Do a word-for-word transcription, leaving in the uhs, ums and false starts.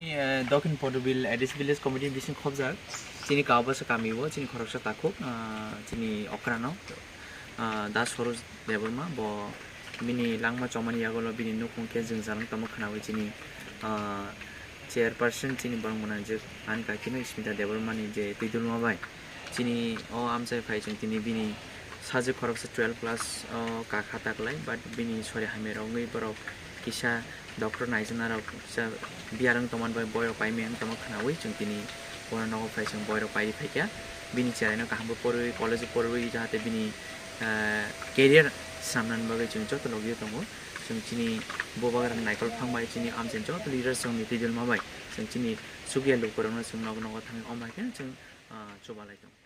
Eh, Dokhin Podobil A D C Village Committee bising khobjak chini Kaubasa kami o chini khoroksa takhuk, ah, chini okrano, ah, Das Soroj Debbarma, bo bini langma chomani yagulo bini nukhung khe jwngjalwng tongma khwnawi chini, ah, chairperson chini borok mwnajwk ani kakino Smita Debbarma ni je twidulma bai chini o amchai phai chwng tini bini sajwk khoroksa twelve class o kakha taklai, but bini sori hamya rok wngwi borok kisa doctor naijaknai rok kisa biyar wng tongmani bai boirok paimeng wng tongma khwnawi chwng tini bono nogo phai chwng boirok pairi phaikha. Bini cheraino kaham khe porwi, college o porwi, jahate bini, ah, career swnamnani bagwi chwng joto logi tongo. Chwng chini bubagra naikol phang bai chini amchaini joto leaders rokni twidulma bai chwng chini chukya lukurokno chwng nogo nogo thangwi om hai khe chwng, ah, chubalai tongo.